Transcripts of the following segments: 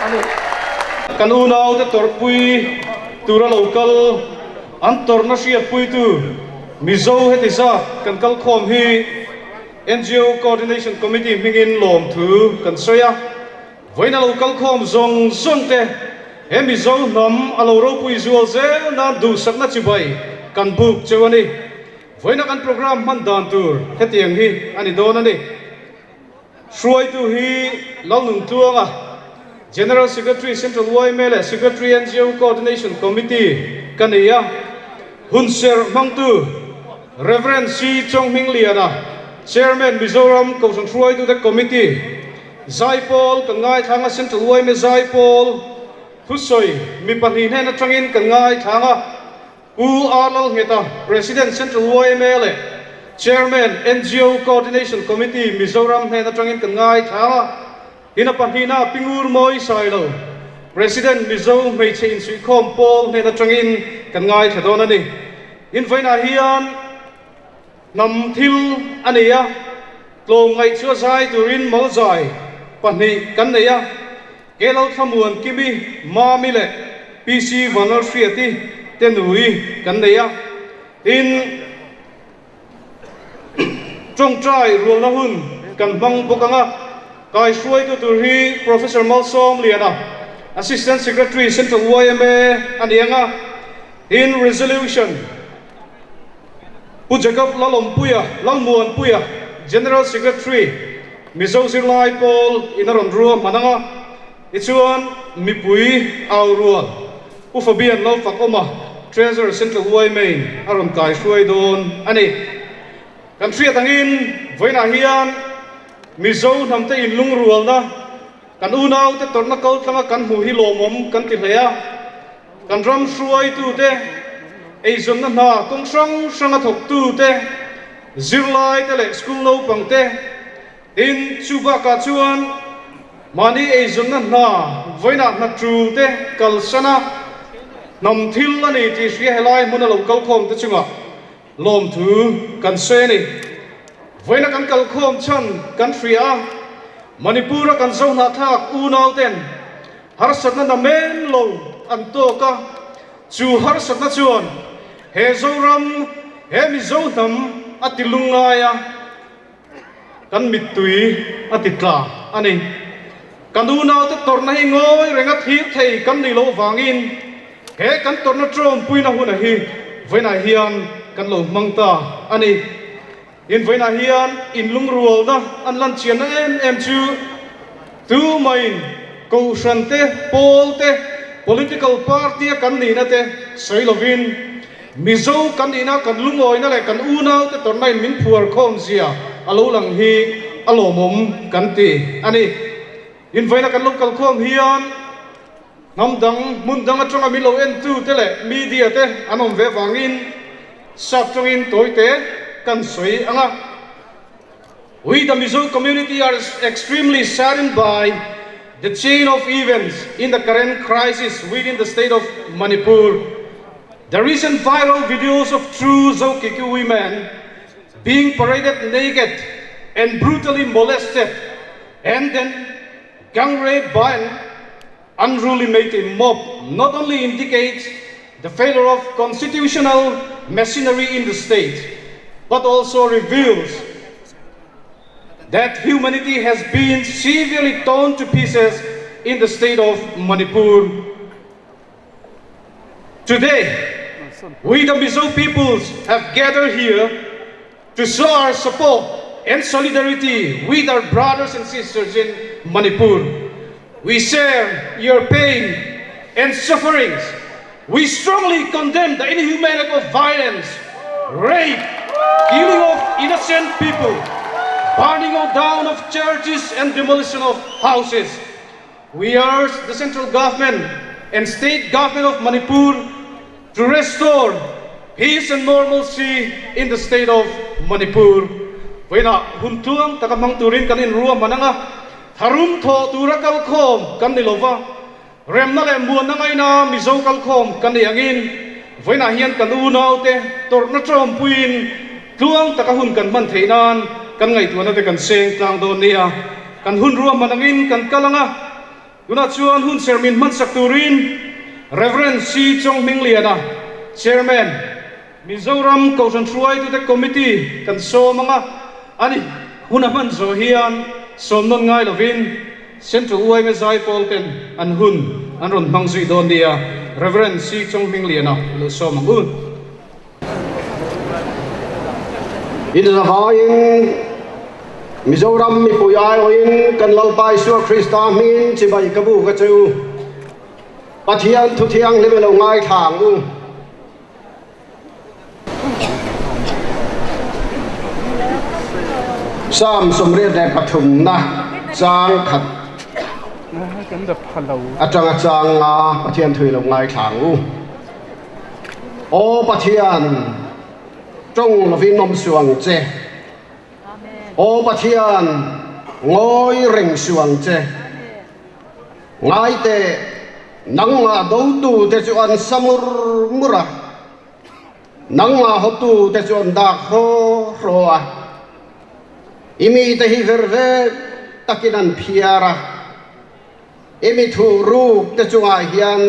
a ni. Kan unaute tawrhpui tura lo kal, an tawrhna hriatpuitu Mizo heti zat kan kalkhawm hi NGO Coordination Committee hmingin lawmthu kan sawi a. Vawiin a lo kalkhawm zawng zawng te he Mizo hnam a lo ropui zual zel nan duhsakna chibai kan buk cheu a ni. Vawiina kan programme hman dan tur hetiang hi a ni dawn a ni. Hruaitu hi Lalnuntluanga, General Secretary Central yma leh Secretary NGO Coordination Committee ka ni a. Hunserh hmangtu Rev. C. Chawnghmingliana, Chairman Mizoram Kohhran Hruaitute Committee, Zaipawl kan ngaithlang a, Central yma Zaipawl thusawi mi pahnih hnen atangin kan ngaithlang a. Pu R. Lalngheta, President Central yma leh Chairman NGO Coordination Committee Mizoram hnen atangin kan ngaithla a, ina pahnihna Pingur Mawi Sailo, President Mizo Hmeichhe Insuihkhawm Pawl hnen atangin kan ngaithla dawn a ni. Invainah hian hnam thil a nei a, tlawmngaih chu a zai turin malzai pahnih kan nei a. Kelo Thlamuan Kimi, Mami leh PC Vanlalhriati te nui kan nei a, tin tawngtai rualna hun kan hmang bawk ang a, kaihruaitu tur hi Professor Malsawm Liana, Assistant Secretary Central yma a ni ang a, tin Resolution Pu Jacob Lalawmpuia, Lalmuanpuia, General Secretary, Mizo zirlai pawl in a rawn rua hman ang a, tichuan mipui au rual Pu Fabian Lalfakawma, Treasurer Central yma in a rawn kai hruai dawn a ni. Kan hriat angin vawiinah hian Mizo hnamte inlungrualna kan unaute tawrhna kaltlanga kan hmuh hi lawmawm kan ti hle a. Kan ram hruaitute, eizawnna hna kawng hrang hranga thawktute, zirlaite leh school naupangte, tin chu bakah chuan mahni eizawnna hna vawiinah hna tulte kalsan a, hnam thil a ni tih hria helai hmuna lo kalkhawmte chungah lawmthu kan sawi a ni. Vawiina kan kalkhawm chhan kan hria a, Manipur-a kan zohnahthlak unauten Harsatna na men lo an tawk a, chu harsatna chuan he Zoram, he Mizo hnam a ti lungngai a, kan mittui a ti tla a ni. Kan unaute tawrhna hi ngawi renga thlir thei kan nih loh vangin he kan tawrhna tawmpuina huna hi vawiinah hian kan lo hmang ta a ni. Invawiinah hian inlungrualna an lan chianna em em chu tumaiin Kohhran te, Pawl te, Political Party a kan nihna te sawi lovin Mizo kan nihna kan lungawina leh kan unaute tawrhna in min phuar khawm zia a lo lang hi a lawmawm kan ti a ni. Invawiina kan lo kalkhawm hian Hnam dang, hmun dang atanga min lo entu te leh media te an awm ve vangin sap tawngin tawite kan sawi ang a. We the Mizo community are extremely saddened by the chain of events in the current crisis within the state of Manipur. The recent viral videos of true Zokiki women being paraded naked and brutally molested and then gang raped by an unruly Meitei mob not only indicates the failure of constitutional machinery in the state, but also reveals that humanity has been severely torn to pieces in the state of Manipur. Today, we the Mizo peoples have gathered here to show our support and solidarity with our brothers and sisters in Manipur. We share your pain and sufferings. We strongly condemn the inhuman act of violence, rape, killing of innocent people, burning of down of churches and demolition of houses. We urge the central government and state government of Manipur to restore peace and normalcy in the state of Manipur. Vawiinah hun tluang taka hmang turin kan inruahman ang a, tharum thawh tura kalkhawm kan ni lova, remna leh muanna ngaina Mizo kalkhawm kan ni angin vawiinah hian kan unaute tawrhna tawmpuiin tluang taka hun kan hman theih nan kan ngaihtuahna te kan seng tlang dawn nia. Kan hun ruahman angin kan kal ang a. Tunah chuan hun sermin hmansak turin Rev. C. Chonghmingliana, Chairman, Mizoram Kohhran Hruaitute Committee kan sawm ang a, ani hun a hman zawh hian sawm nawn ngai lovin Central yma Zaipawl ten an hun an rawn hmang zui dawn nia, Rev. C. Chonghmingliana i lo sawm ang u. Inzavaiin Mizoram mipui aiawhin kan Lalpa Isua Krista hmingin chibai ka buk a che u. Pathian thu thianghlim i lo ngaithla ang u. Psalm 83 na chang khat atanga chang nga Pathian thu i lo ngaithla ang u. Aw Pathian, tawng lovin awm suh ang che. Aw Pathian, ngawi reng suh ang che. Ngai teh, nangmah dotute chu an sa mur mur a, nangmah hawtute chu an dak hraw hraw a. I mite hi ver vek takin an phiar a, i mi thuh rukte chungah hian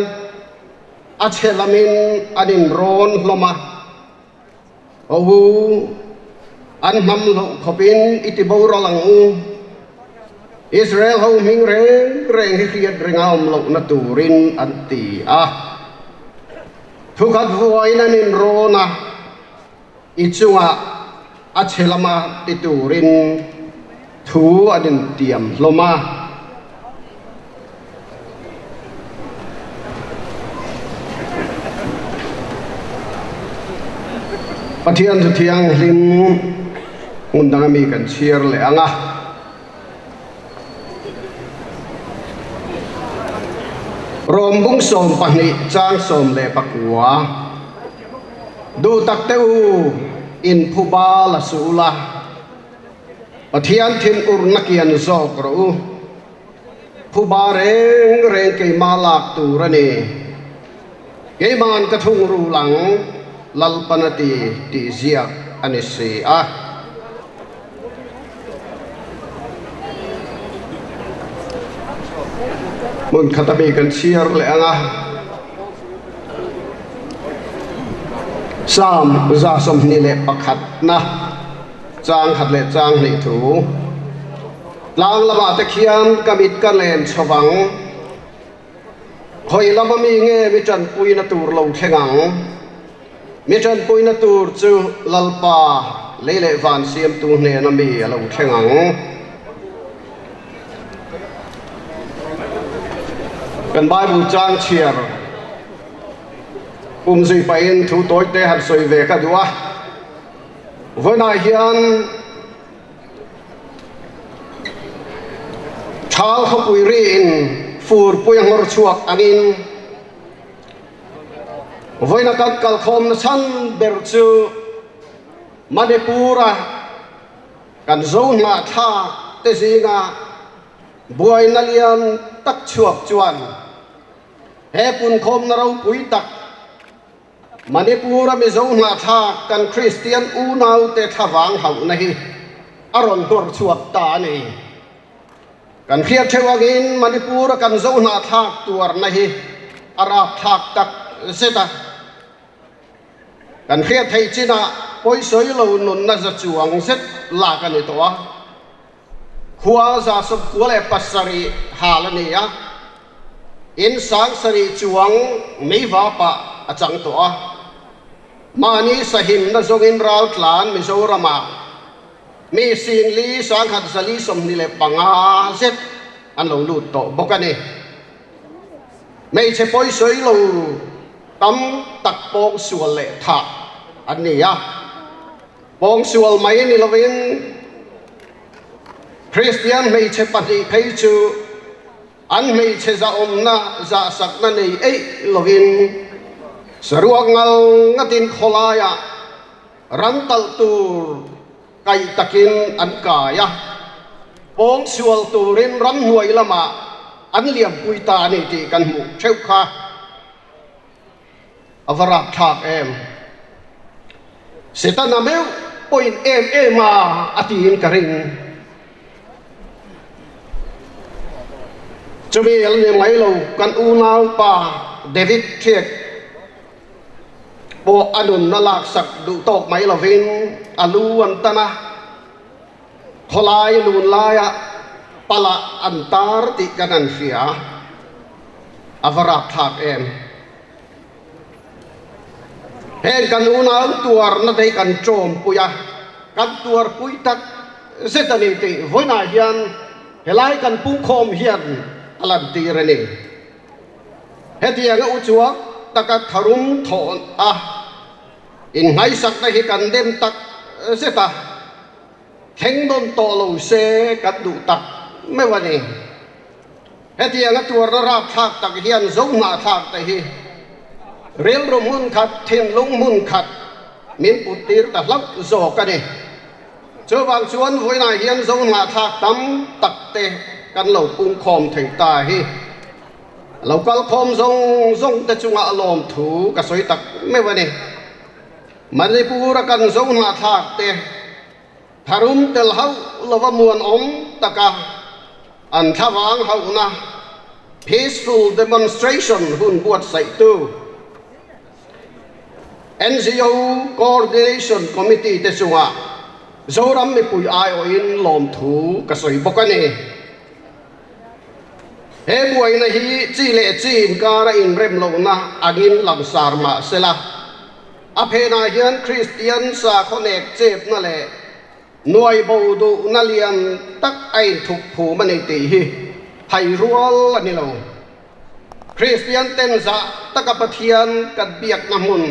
A chhe lamin an inrawn hlawm a, Aw u, an hnam loh khawpin i ti boral ang u. Israel ho hming reng reng hi hriat renga awm lohna turin an ti a. Thukhat vuain an inrawn a, i chungah a chhe lama ti turin thu an intiam hlawm a. Pathian chu thianghlim hmun danga mi kan chhiar leh ang a. Rawm bung 12 chang 19. Duh tak teh u, in phu bal a su ula, Pathian thinurna kian zawk rawh u. Phu ba reng reng keimah lak tur a ni. Keima'n ka thungrul ang, Lalpan a ti tih ziak a ni si a. Hmun khat a mi kan chhiar leh ang a. Psalm 21 na chang khat leh chang hnih thu. Tlang lamah te khian ka mit ka len chho vang. Khawi lama mi nge mi tanpuina tur lo thleng ang? Mi tanpuina tur chu Lalpa lei leh van siamtu hnena mi a lo thleng ang. Kan Bible chang chhiar pum zui pahin thu tawi te han sawi ve ka duh a. Vawiinah hian Thal khawpui riin furpui a nghawr chhuak angin vawiina kan kalkhawmna chhan ber chu Manipur-a kan zo hnahthlak te zinga buaina lian tak chhuak chuan he punkhawmna ropui tak Manipur-a Mizo hnahthlak kan Kristian unaute thlavang hauhna hi a rawn nghawr chhuak ta a ni. Kan hriat theuh angin Manipur-a kan Zo hnahthlak tuarna hi a rapthlak tak zet a. Kan hriat theih chinah pawisawi lo nunna za chuang zet lak a ni tawh a. Khua 97 hal a ni a, in 7000 chuang meiva pah a chang tawh a. Mahni sahimna zawngin raltlan Mizoramah mi singli 1425 zet an lo lut tawh bawk a ni. Hmeichhe pawisawi lo tam tak pawngsual leh thah an ni a. Pawngsual mai ni lovin Kristian hmeichhe pahnih phei chu an hmeichhe zahawmna zahsakna nei eih lovin saruak ngal ngatin khawlaiah ran talh tur kaih takin an kai a, pawngsual turin ramhnuai lamah an liampui ta a ni tih kan hmuh theuh kha. A va rapthlak em? Setana meuh pawhin em em a a tiin ka ring. Chumi a la ni mai lo, kan unaupa David Thiek pawh a nunna laksak duh tawk mai lovin a lu an tan a, khawlai lun laiah palah an tar tih kan han hria. A va rapthlak em! Heng kan unau tuarna te hi kan tawmpui a, kan tuarpui tak zet a ni tih vawiinah hian helai kan pungkhawm hian a lantir a ni. Hetianga uchuak taka tharum thawh a innghaisakna hi kan dem tak zet a, thleng nawn tawh lo se kan duh tak meuh a ni. Hetianga tuarna rapthlak tak hian zo hnahthlak te hi rilru hmun khat, thinlung hmun khat min put tir ta hlauh zawk a ni. Chuvang chuan vawiinah hian zo hnahthlak tam tak te kan lo pungkhawm thei ta hi. Lo kalkhawm zawng zawng te chungah lawmthu ka sawi tak meuh a ni. Manipur-a kan zo hnahthlak te Tharum tel hauh lova muanawm taka an thlavang hauhna Peaceful Demonstration hun buatsaihtu NGO Coordination Committee te chungah Zoram mipui aiawhin lawmthu ka sawi bawk a ni. He buaina hi chi leh chi inkara inrem lohna angin langsar mah sela, A phenah hian Kristian sakhaw nek chepna leh nuai bo duhna lian tak a inthup phum a ni tih hi thai rual a ni lo. Kristian ten zah taka Pathian kan biakna hmun,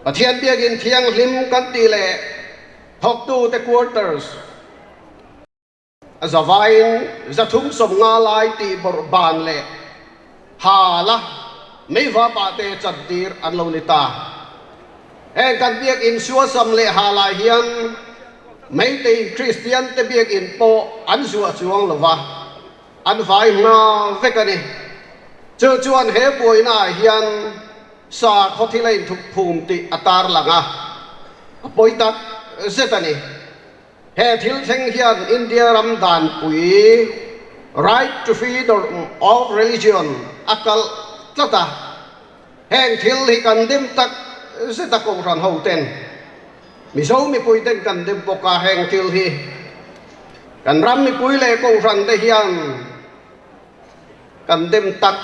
Pathian biakin thianghlim kan tih leh thawktute quarters, A zavaiin 350 lai tih bawrh ban leh hal a meiva pahte chantir an lo ni ta. Heng kan biakinn suasam leh halah hian Meitei Kristiante biakinn pawh an zuah chuang lo va, an vai hma vek a ni. Chu chuan he buainaah hian sakhaw thil a inthup phum tih a tarlang a, a pawi tak zet a ni. He thil thleng hian India ram danpui Right to Freedom of Religion a kalh tlat a, heng thil hi kan dem tak zet a Kohhran ho ten Mizo mipui ten kan dem bawk a, heng thil hi kan ram mipui leh Kohhran te hian kan dem tak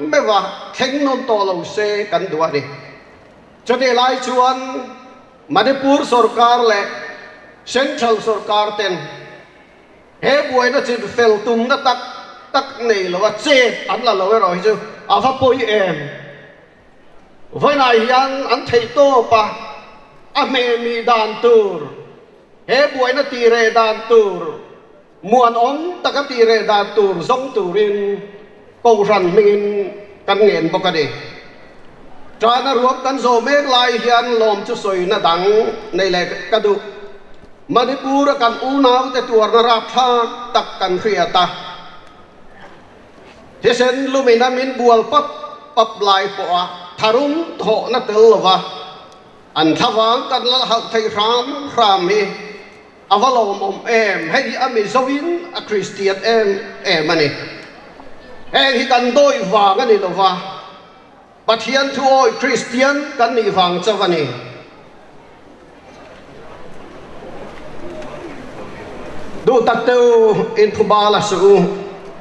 meuh a, thleng nawn tawh lo se kan duh a ni. Chutih lai chuan Manipur sorkar leh Central sorkar ten he buaina chin fel tumna tak tak nei lo a chet an la lo erawh hi chu a va pawi em. Vawiinah hian an theih tawp a, a hmehmih dan tur, he buaina tih reh dan tur, muanawm taka tih reh dan tur zawng turin Kohhran hmingin kan ngen bawk a ni. Tana ruak kan zawh mek lai hian lawm chu sawina dang nei leh ka duh. Manipur-a kan unaute tuarna rapthlak tak kan hriat a. Thisen lumina min bual pap pap lai pawha tharum thawhna tel lova an thlavang kan la hauh theih hram hram hi A va lawmawm em? Hei hi a Mizoin a Kristian em em a ni. Heng hi kan dawih vang a ni lo va, Pathian thu awih Kristian kan nih vang chauh a ni. Duh tak te u, in phuba la suh u,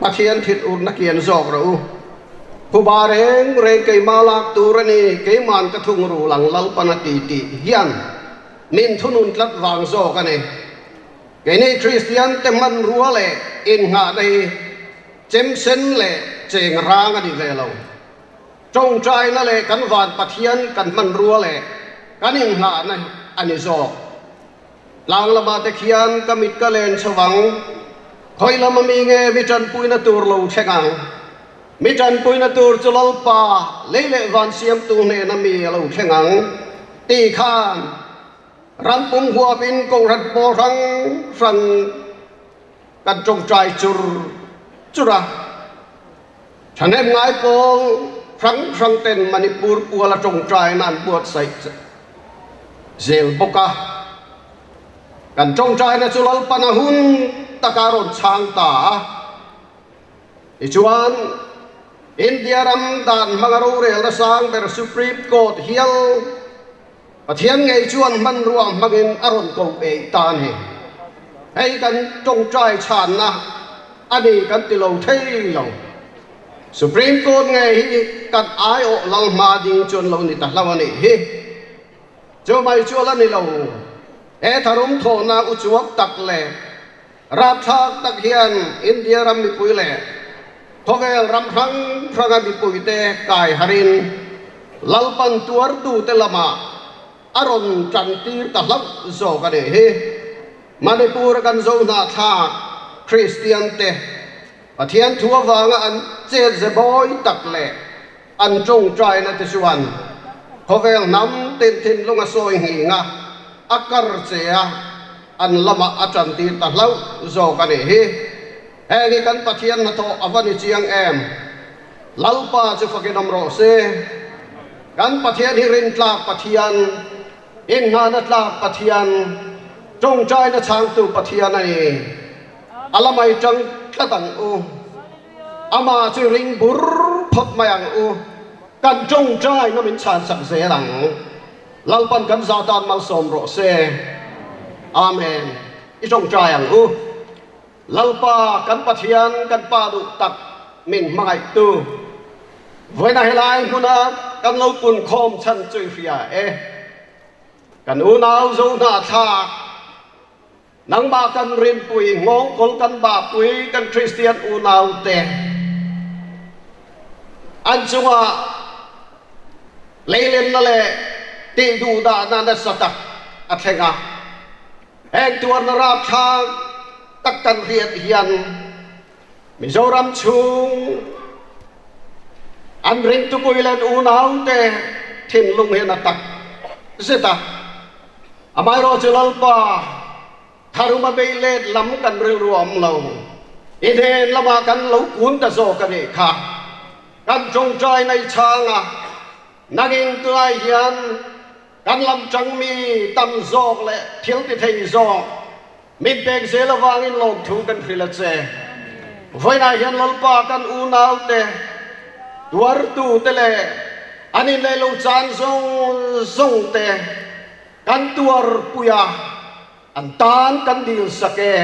Pathian thil urna kian zawk rawh u. Phuba reng reng keimah lak tur a ni, keiman ka thungrul ang Lalpan a ti tih hian Min thunun tlat vang zawk a ni. Keini Kristian te hmanrua leh innghahna hi chemsen leh cheng rang a ni ve lo. Tawngtaina leh kan van Pathian kan hmanrua leh kan innghahna a ni zawk. Tlang lamah te khian ka mit ka len chho vang. Khawi lama mi nge mi tanpuina tur lo thleng ang? Mi tanpuina tur chu Lalpa lei leh van siamtu hnena mi a lo thleng ang tih khan ram pum huapin Kohhran pawl hrang hrang kan tawngtai chur chur a. Thahnem ngai pawl hrang hrang ten Manipur kuala tawngtaina an buatsaih zel bawk a. Kan tawngtaina chu Lalpan a hun taka rawn chhang ta a. Tichuan, India ram dan hmanga rorelna sang ber Supreme Court hial Pathian ngei chuan hmanrua hmangin a rawn ko eih ta a ni. Hei kan tawngtai chhanna a ni kan ti lo thei lo. Supreme Court ngei hi kan aiawh lal hma ding chuan lo ni ta hlo a nih hi. Chu mai chu a la ni lo. He tharum thawhna uchuak tak leh Rapthlak tak hian India ram mipui leh khawvel ram hrang hranga mipuite kai harin Lalpan tuartute lamah a rawn tantir ta hlauh zawk a nih hi. Manipur-a kan zo hnahthlak Kristiante Pathian thu avanga an chetze bawi tak leh an tawngtaina te chuan khawvel hnam tin thinlung a sawi nghing a, a kar che a. An lamah a ṭantir ta hlauh zawk a nih hi. Heng hi kan Pathian hnathawh a va ni chiang em? Lalpa chu fakin awm rawh se. Kan Pathian hi rintlak Pathian, inngahna tlak Pathian, tawngtaina chhangtu Pathian a ni. A lamai ṭang tlat ang u. Amah chu ring bur phawt mai ang u. Kan tawngtaina min chhansak zel ang. Lalpan kan za tan malsawm rawh se. Amen. I tawngtai ang u. Lalpa kan Pathian kan Pa duh tak min hmangaihtu. Vawiina helai hmuna kan lo pun khawm chhan chu i hria e. Kan unau zo hnahthlak nangmah kan rinpui nghawngkawl kan bahpui kan Kristian unaute an chungah leilenna leh tihduhdahna nasa tak a thleng a. Heng tuarna rapthlak tak kan hriat hian Mizoram chhung an ringtupui leh an unaute thinlung hian a tak zet a. Amaherawhchu Lalpa tharuma bei let lam kan rilru a awm lo. I hnen lamah kan lo kun ta zawk a nih kha. Kan tawngtai nei chhang a, nangin tunai hian kan lam tang mi tam zawk leh thil ti thei zawk min pek zel avangin lawmthu kan hrilh a che. Vawiinah hian Lalpa kan unaute, tuartute leh an inleh lo chan zawng zawng te kan tuarpui a, an tan kan dil sak e.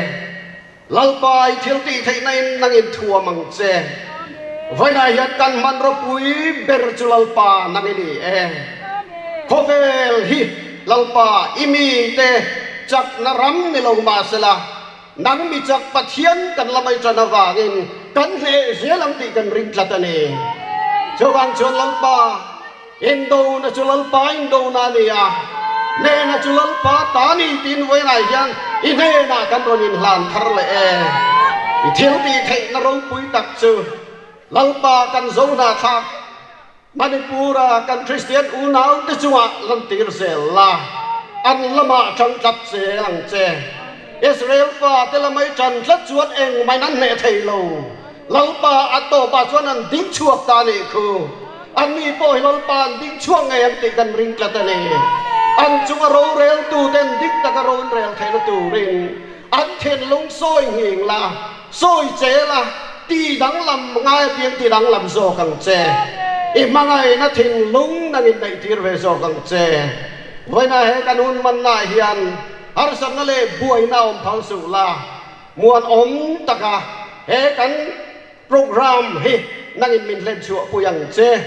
Lalpa i thil tih theihna in nang in thuam ang che. Vawiinah hian kan hmanraw pui ber chu Lalpa nang i ni e. Khawvel hi Lalpa i mite chakna ram ni lo mahsela, Nang mi chak Pathian kan la mai tan avangin kan hneh zel ang tih kan ring tlat a ni. Chuvang chuan Lalpa indona chu Lalpa indona a ni a, hnehna chu Lalpa ta a ni tiin vawiinah hian i hnenah kan rawn inhlan thar leh e. I thil tih theihna ropui tak chu Lalpa kan zo hnahthlak Manipur-a kan Kristian unaute chungah lantir zel la, an lamah ṭan tlat zel ang che. Israel fate lamai ṭan tlat chuan engmah in an hneh thei lo. Lalpa a tawpah chuan an ding chhuak ta a nih khu. Anni pawh hi Lalpa an ding chhuak ngei ang tih kan ring tlat a ni. An chunga roreltuten dik taka ro an rel theihna turin an thinlung sawi nghing la. Sawi che la, ti danglam ngai apiang ti danglam zawk ang che. I hmangaihna thinlung nangin neihtir ve zawk ang che. Vawiinah he kan hun mannaah hian harsatna leh buaina awm phal suh la, muan awm taka he kan program hi nangin min hlenchhuahpui ang che.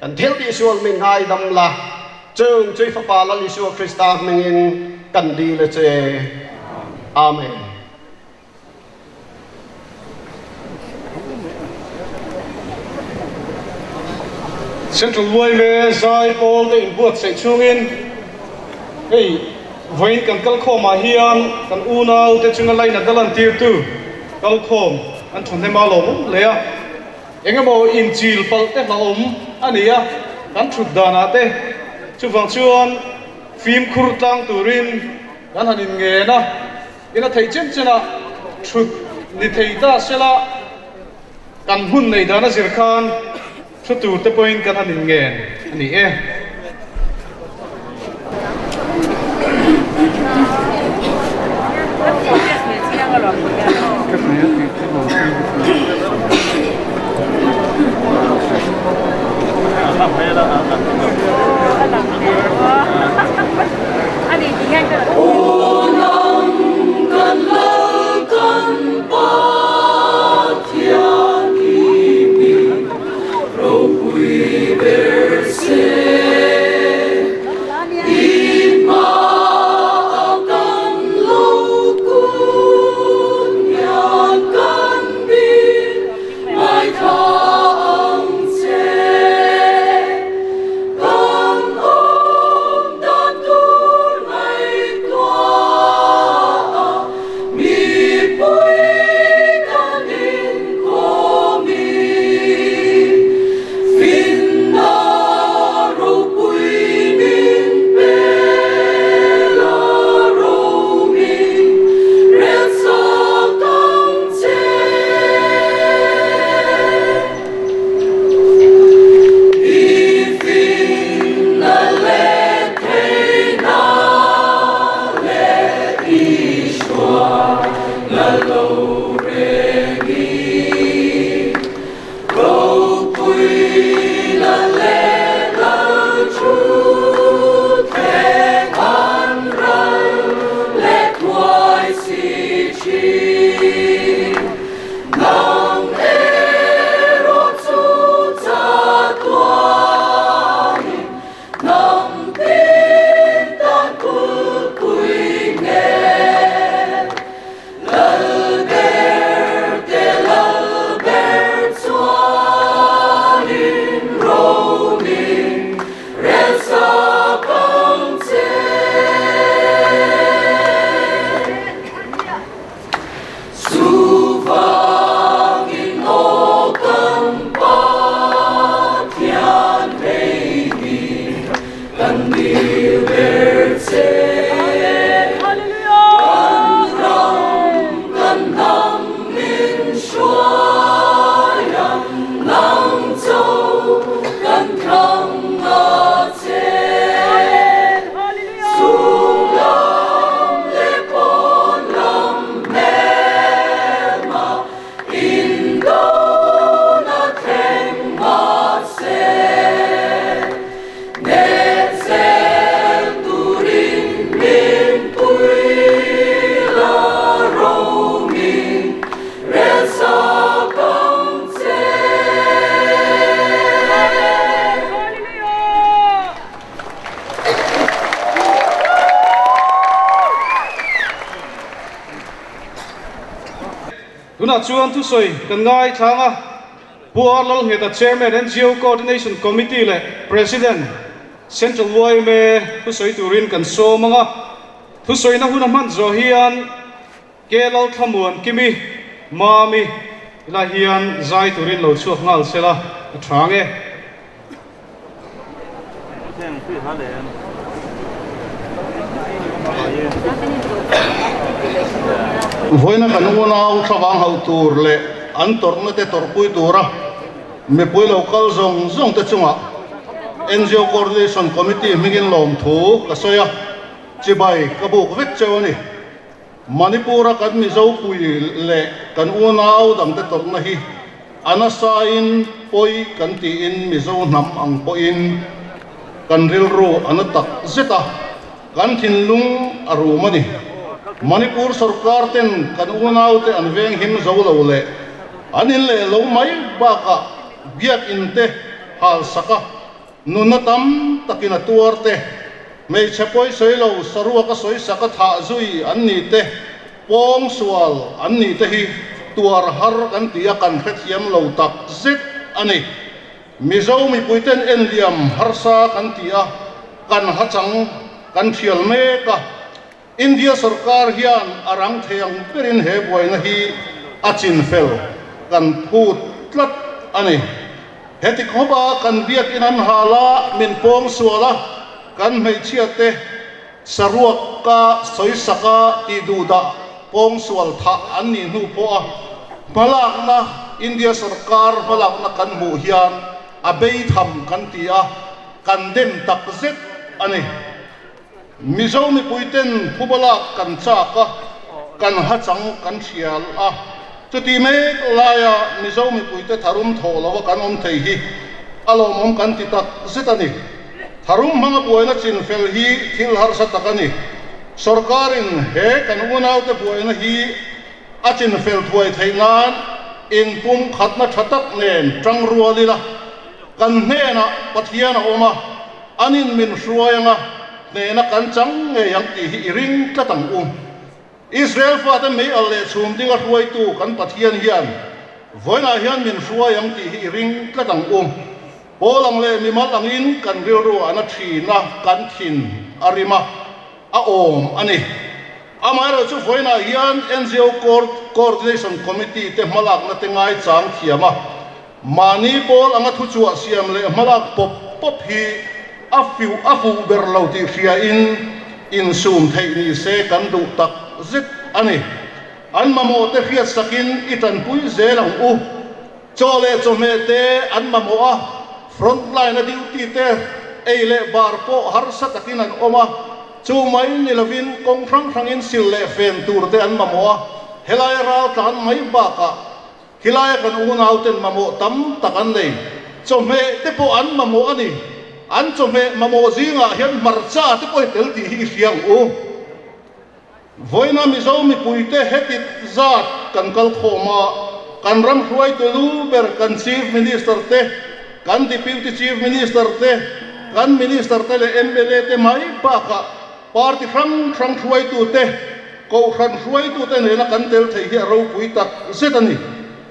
Kan thil tihsual min ngaidam la, chung chu i Fapa Lal Isua Krista hmingin kan dil a che. Amen. Central yma zai pawl te inbuatsaih chungin hei vawiin kan kalkhawmah hian kan unau te chunga lainat a lantirtu kalkhawm an thahnem a lawmawm hle a, engemaw inchil palh te hlauhawm a ni a, kan thut danah te chuvang chuan fimkhur tlang turin kan han inngen a. Ina theih chen chen a thut ni thei ta sela kan hmun nei dan a zir khan thu tur te pawhin kan han inngen a ni e. Tunah chuan thusawi kan ngaithlang a, Pu R Lalngheta Chairman NGO Coordination Committee leh President Central yma thusawi turin kan sawm ang a, thusawina hun a hman zawh hian Ke Lalthlamuan Kimi, Mami, ila hian zai turin lo chhuak nghal sela a tha ang e. Vawiina kan unau thlavang hauh tur leh an tawrhna te tawrhpui tura mipui lo kal zawng zawng te chungah NGO Coordination Committee hmingin lawmthu ka sawi a, chibai ka buk vek cheu a ni. Manipur-a kan Mizo pui leh kan unau dangte tawrhna hi a nasain pawi kan tiin Mizo hnam ang pawhin kan rilru a na tak zet a, kan thinlung a rum a ni. Manipur sorkar ten kan unaute an venghim zo lo leh an in leh lo mai bakah biakinn te halsak a, Nunna tam takin a tuar te, hmeichhe pawi sawi lo saruak a sawi sak a thah zui an ni te, pawng sual an ni te hi tuar har kan ti a kan hrethiam lo tak zet a ni. Mizo mipuiten enliam harsa kan ti a, kan hachang kan thial mek a. India sorkar hian a rang thei ang berin he buaina hi a chinfel kan phut tlat a ni. Heti khawpa kan biakinn an hal a, min pawng sual a, kan hmeichhiate saruak ka sawisak a tih duhdah pawng sual thah an nih hnu pawha hmalakna India sorkar hmalakna kan hmuh hian a beitham kan ti a, kan dem takzet a ni. Mizo mipuiten phubalak kan chak a, kan hachang kan hrial a. Chuti mek laia Mizo mipuite tharum thawh lova kan awm thei hi a lawmawm kan ti tak zet a ni. Tharum hmanga buaina chinfel hi thil harsa tak a ni. Sorkarin he kan unaute buaina hi a chinfel thuai theih nan inpumkhatna tha tak nen tang rual ila kan hnenah Pathian a awm a. An in min hruai anga hnehna kan chang ngei ang tih hi i ring tlat ang u. Israel fate mei al leh chhum dinga hruaitu kan Pathian hian vawiinah hian min hruai ang tih hi i ring tlat ang u. Pawl ang leh mimal angin kan rilru a na thin a, kan thin a rim a, a awm a ni. Amaherawhchu vawiinah hian NGO Coordination Committee te hmalakna te ngaichang thiam a, Mahni pawl anga thuchhuah siam leh hmalak pawp pawp hi a fiuh a fuh ber lo tih hriain insum theih ni se kan duh tak zet a ni. An mamawh te hriat sakin i tanpui zel ang u. Chaw leh chawhmeh te an mamawh a, front line a duty te ei leh bar pawh harsa takin an awm a, chu mai ni lovin kawng hrang hrangin sil leh fen tur te an mamawh a, helai raltlan mai bakah Khilaia kan unauten mamawh tam tak an nei. Chawhmeh te pawh an mamawh a ni. An chawhmeh mamawh zingah hian hmarcha te pawh hi tel tih hi i hria ang u. Vawiina Mizo mipuite heti zat kan kal khawm a, kan ram hruaitu lu ber kan Chief Minister te, kan Deputy Chief Minister te, kan Minister te leh mla te mai bakah party hrang hrang hruaitute, Kohhran hruaitute nena kan tel thei hi a ropui tak zet a ni.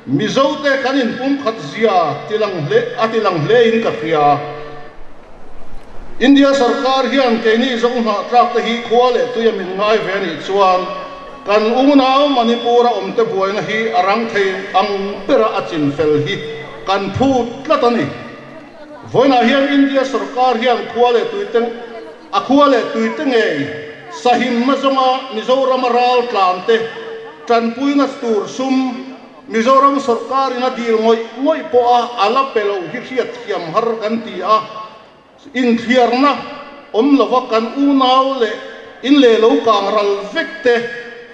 Mizote kan inpumkhat zia tilang hle a tilang hlein ka hria. India sarkar hian keini Zohnah tlakte hi khua leh tuia min ngai ve a nih chuan kan unau Manipur-a awmte buaina hi a rang thei ang bera a chinfel hi kan phut tlat a ni. Vawiinah hian India sarkar hian khua leh tuite A khua leh tuite ngei sahimna zawnga Mizorama ral tlante tanpuina tur sum Mizoram sawrkarin a dil ngawih ngawih pawha a la pe lo hi hriatthiam har kan ti a, inthliarna awm lova kan unau leh in leh lo kang ral vek te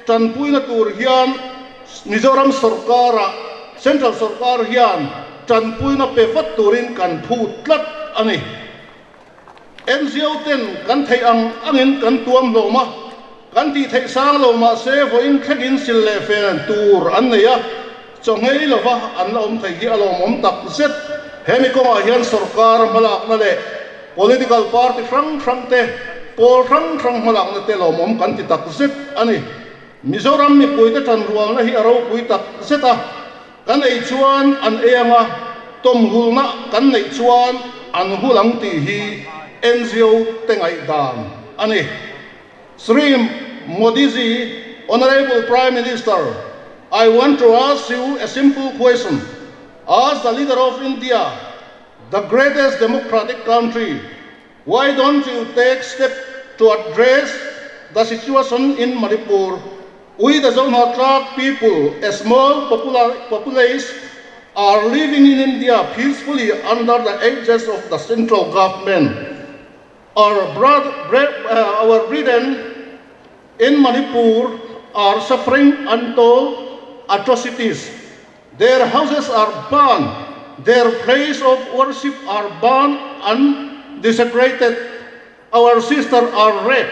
tanpuina tur hian Mizoram sawrkara Central sawrkar hian tanpuina pe vat turin kan phut tlat a ni. NGO ten kan theih ang angin kan tuam hlawm a, kan tih theih sang lo mah se vawiin thlengin sil leh fen tur an nei a, chawnghei lova an la awm thei hi a lawmawm tak zet. Hemi kawngah hian sawrkar hmalakna leh political party hrang hrang te, pawl hrang hrang hmalakna te lawmawm kan ti tak zet a ni. Mizoram mipuite ṭanrualna hi a ropui tak zet a, kan ei chuan an ei ang a, tawmhulna kan neih chuan an hul ang tih hi NGO te ngaihdan a ni. Shri Modiji, Honourable Prime Minister, I want to ask you a simple question, as the leader of India, the greatest democratic country, Why don't you take step to address the situation in Manipur? We the Zohnahthlak people, a small populace, are living in India peacefully under the aegis of the central government. Our our brethren in Manipur are suffering untold atrocities. Their houses are burned, their place of worship are burned and desecrated, our sisters are raped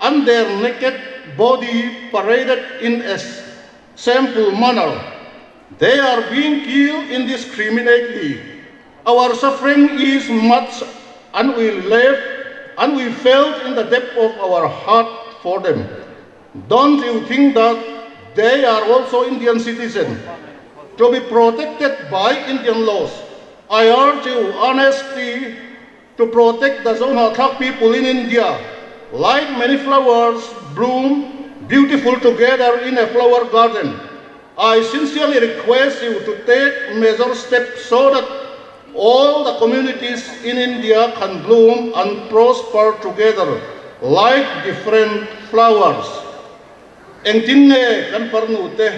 and their naked body paraded in a shameful manner. They are being killed indiscriminately. Our suffering is much and we live and we felt in the depth of our heart for them. Don't you think that they are also Indian citizens to be protected by Indian laws? I urge you honestly to protect the Zohnahthlak people in India like many flowers bloom beautiful together in a flower garden. I sincerely request you to take major steps so that all the communities in India can bloom and prosper together like different flowers. Engtin nge kan farnu te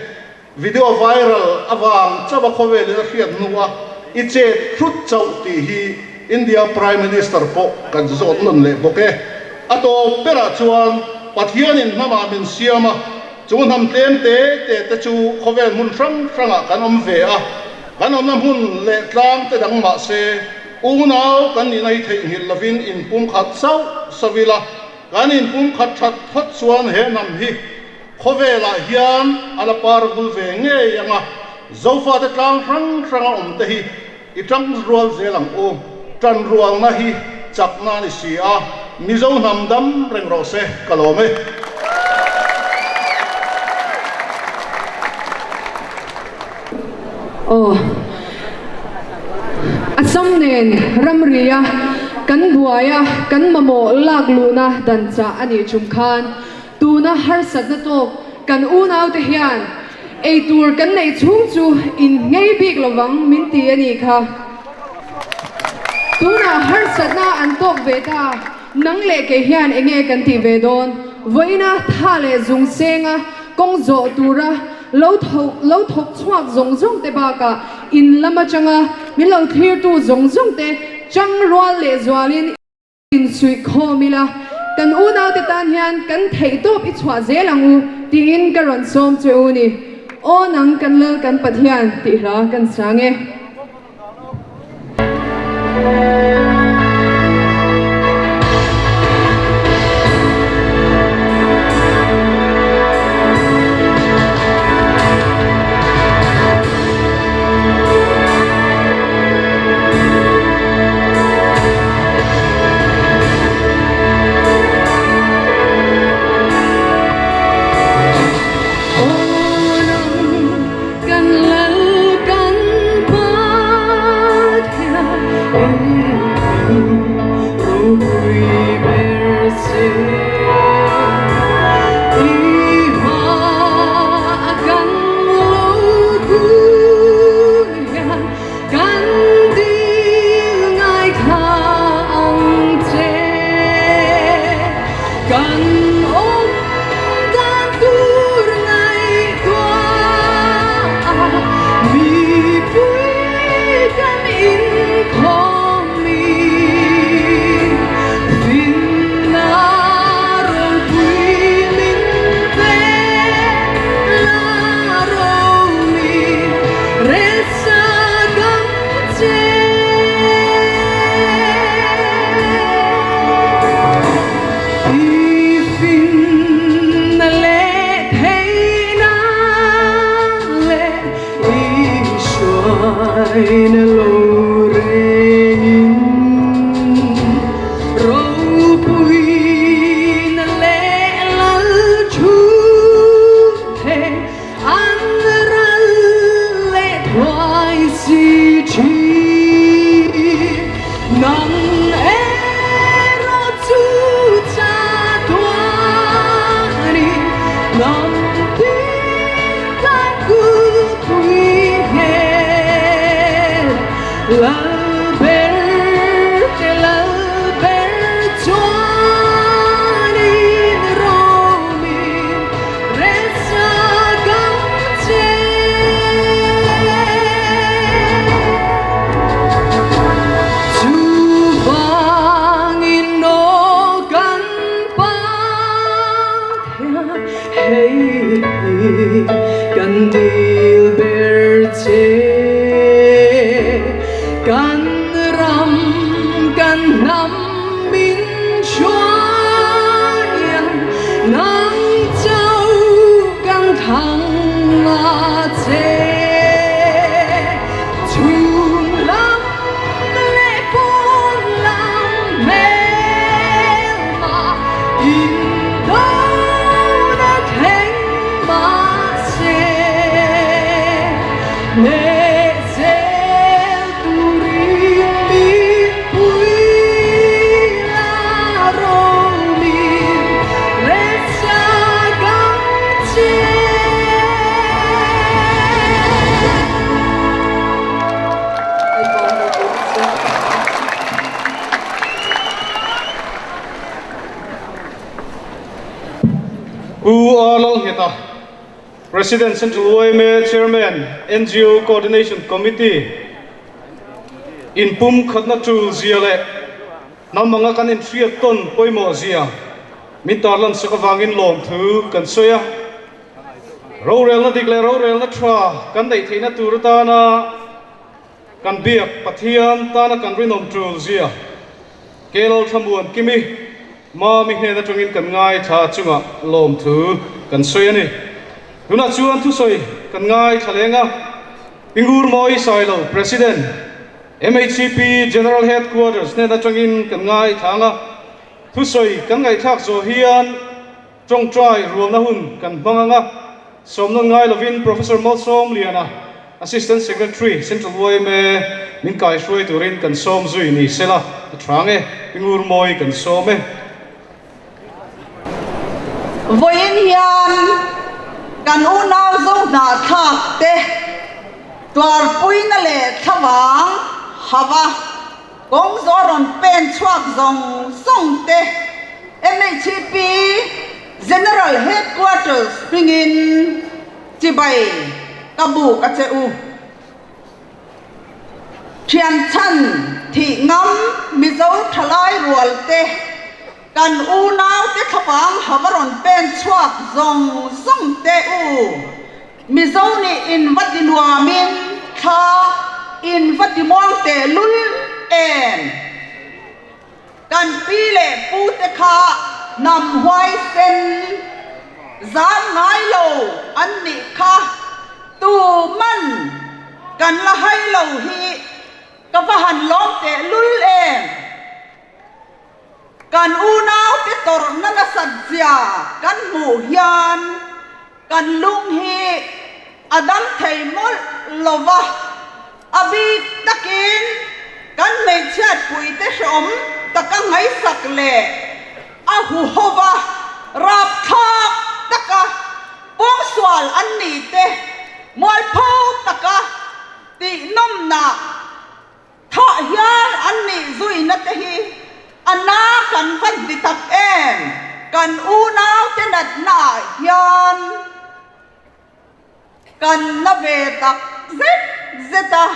video viral avang chauh a khawvelin a hriat hnua i chet hrut chauh tih hi India Prime Minister pawh kan zawt nawn leh bawk e. A tawp berah chuan Pathianin hnamah min siam a, chu hnam tlem te te te chu khawvel hmun hrang hrangah kan awm ve a, Kan awmna hmun leh tlang te dang mah se, unau kan nihna hi theihnghilh lovin inpumkhat sauh sauh ila, kan inpumkhat that phawt chuan he hnam hi khawvelah hian a la par vul ve ngei ang a, Zofate tlang hrang hranga awm te hi i tang rual zel ang u, tan rualna hi chakna a ni si a, Mizo hnam dam reng rawh se, ka lawm e. Aw. Assam nen ramria kan buaia kan mamawh lak luhna dan chah a nih chung khan tuna harsatna tawk kan unaute hian eitur kan neih chhung chu in nghei bik lovang min ti a nih kha. Tunah harsatna an tawk ve ta, nang leh kei hian enge kan tih ve dawn? Vawiina tha leh zung senga kawng zawh tura Lo thawk lo thawk chhuak zawng zawng te bakah in lam atanga min lo thlirtu zawng zawng te chang rual leh zualin insuih khawm ila, kan unaute tan hian kan theih tawp i chhuah zel ang u tiin ka rawn sawm che u ni. Aw nang kan Lal kan Pathian tih hla kan sang e. Kan lal kan Pathian engkim ropui ber che. I hma a kan lo kun hian kan dil ngaithla ang che. Kan awm dan tur ngaihtuah a, mipui kan inkhawm i finna ropui min pe la romi resa gang che. I finna leh theihna leh i hruaina lo rengin ropuina leh lal thu Lal ber te lal ber chuanin romin resa gang che. Chuvangin aw kan Pathian hei hi kan dil ber che. Kan ram kan hnam min hruai nang chauh kan thang a che. Chhun lam leh pawn lam hmelma in dona thleng mahse hneh zel turin min pui la romin resa gang che. Pu A Lalngheta, President Central yma Chairman, NGO Coordination Committee in pum khatna tul zia leh hnam anga kan inhriat tawn pawimawh zia min tarlan sak avangin lawmthu kan sawi a. Rorelna dik leh rorelna tha kan neih theihna tur atana kan biak Pathian tana kan rinawm tul zia Kelol Thlamuan Kimi Mami hnen atangin kan ngaithla chungah lawmthu kan sawi a ni. Tunah chuan thusawi kan ngaithla leng a, Pi Ngurmawi Sailo, President, MHCP General Headquarters hnen atangin kan ngaithla ang a, thusawi kan ngaihthlak zawh hian Tawngtai rualna hun kan hmang ang a, sawmnawn ngai lovin Professor Malsawmliana, Assistant Secretary, Central yma min kaihruai turin kan sawm zui ni sela a tha nge, Pi Ngurmawi kan sawm e. Vawiin hian kan unau zo hnahthlak te tuarpuina leh thlavang hava Kawng zawh rawn pen chhuak zawng zawng te MHP General Headquarters hmingin chibai ka buk a che u. Thian chhan thih ngam Mizo thalai rual te kan unau te thlapang hava rawn pen chhuak zawng zawng te u. Mizo nih in va ti nuamin thla in va ti muang teh lul em? Kan pi leh pu te kha hnam huaisen zan ngai lo an nih kha tu man kan la hai lo hi ka va han lawm teh lul em? Kan unaute tawrhna nasat zia kan hmuh hian Kan lung hi a dam thei mawlh lo va, a bik takin kan hmeichhiatpuite hreawm taka ngaihsak leh a huho va, rapthlak taka pawngsual an ni te, mualpho taka tihnawmnah Thah hian an nih zuina te hi a na kan va ni tak em? Kan unaute natna ah hian kan na ve tak zet zet a,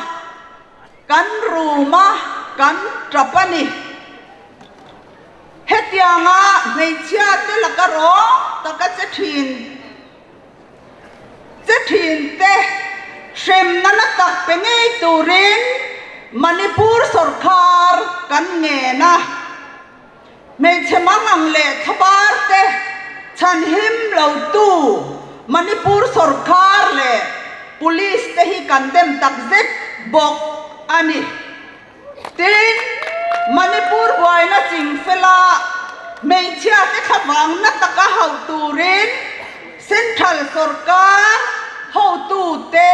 kan rum a, kan tap a ni. Hetianga hmeichhia te laka rawng taka che thin Che thinte hremna na tak pe ngei turin Manipur sorkar kan ngen a, hmeichhe mangang leh thlabar te chhanhim lo tu Manipur sorkar leh Police te hi kan dem takzet bawk a ni. Tin, Manipur buaina chingfela hmeichhiate thlavangna taka hauh turin Central sorkar hotute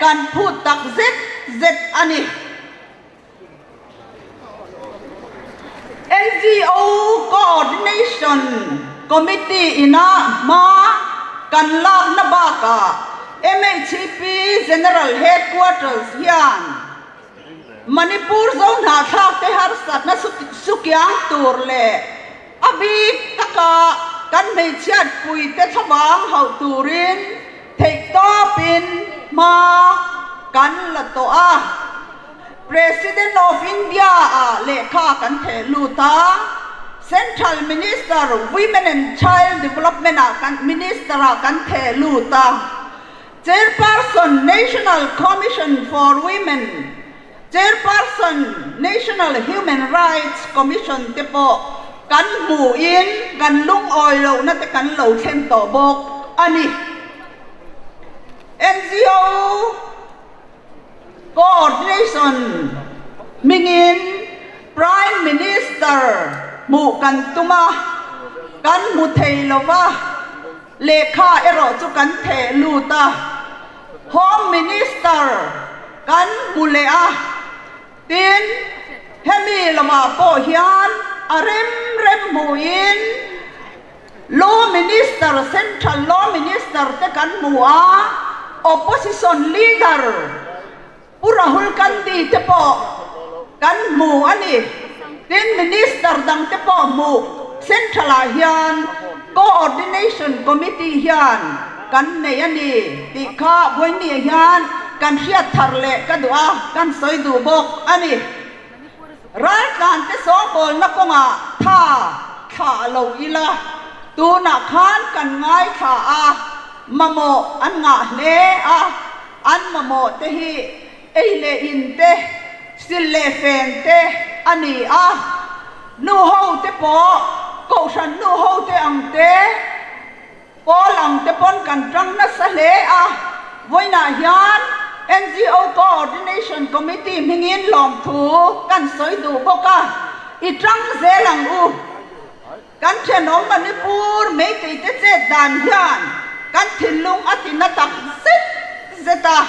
kan phut tak zet zet a ni. NGO Coordination Committee ina hma kan lakna bakah MHP General Headquarters hian. Manipur Zohnahthlakte harsatna sukiang tur leh a bik taka kan hmeichhiatpuite thlavang hauh turin theihtawpin hma kan la tawh a. President of India ah lehkha kan theh lut a, Central Minister Women and Child Development ah kan Minister ah kan theh lut a, Chairperson National Commission for Women, Chairperson National Human Rights Commission te pawh kan hmuhin kan lungawi lohna te kan lo thlen tawh bawk a ni. NGO. Coordination hmingin Prime Minister hmuh kan tum a, kan hmu thei lo va, lehkha erawh chu kan theh lut a. Home Minister kan hmu leh a, tin hemi lamah pawh hian a rem rem hmuhin Law Minister, Central Law Minister te kan hmu a, Opposition Leader Pu Rahul Gandhi te pawh kan hmu a ni. Tin, Minister dang te pawh hmuh Central ah hian Coordination Committee hian kan nei a ni tih kha vawinia hian kan hriat thar leh ka duh a, kan sawi duh bawk a ni. Raltlante sawrbawlna kawngah tha thlah lo ila, tunah khan kan ngaithla a, mamawh an ngah hle a, an mamawh te hi ei leh in te, sil leh fen te a ni a, nu ho te pawh kohhran nu ho te ang te, Pawl ang te pawn kan tang nasa hle a, vawiinah hian NGO Coordination Committee hmingin lawmthu kan sawi duh bawk a, i tang zel ang u. Kan thenawm Manipur Meitei te chet dan hian kan thinlung a ti na tak zet zet a,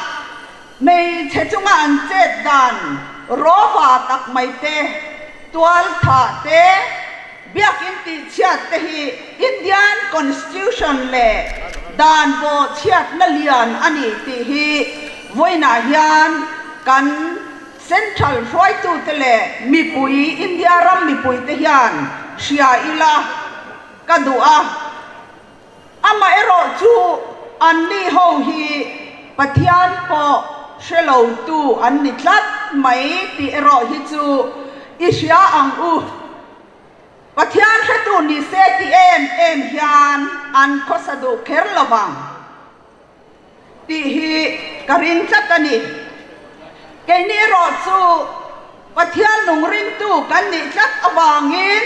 hmeichhe chunga an chet dan rawva tak mai te, tual thah te, Biakinn tihchhiat te hi Indian Constitution leh dan bawhchhiatna lian a ni tih hi vawiinah hian kan Central hruaitute leh mipui, India ram mipuite hian hria ila ka duh a. Amaherawh chu anni ho hi Pathian pawh hre lotu an ni tlat mai tih erawh hi chu i hria ang u. Pathian hretu ni se ti em em hian an khawsa duh kher lo vang tih hi ka ring tlat a ni. Keini erawh chu Pathian nung ringtu kan nih tlat avangin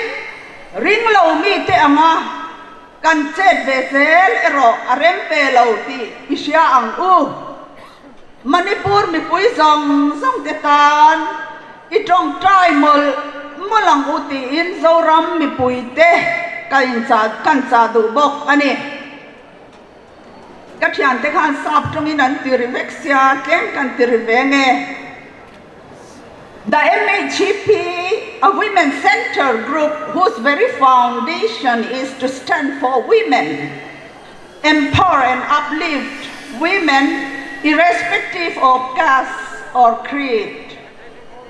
ring lo mite anga kan chet ve zel erawh a rem ve lo tih i hria ang u. Manipur mipui zawng zawng te tan i tawngtai mawlh mawlh ang u tiin Zoram mipui te ka inchah kan chah duh bawk a ni. Ka thiante khan sap tawngin an ti ri vek sia tlem kan ti ri ve nge. The MHEP, a women centre group whose very foundation is to stand for women, empower and uplift women irrespective of caste or creed,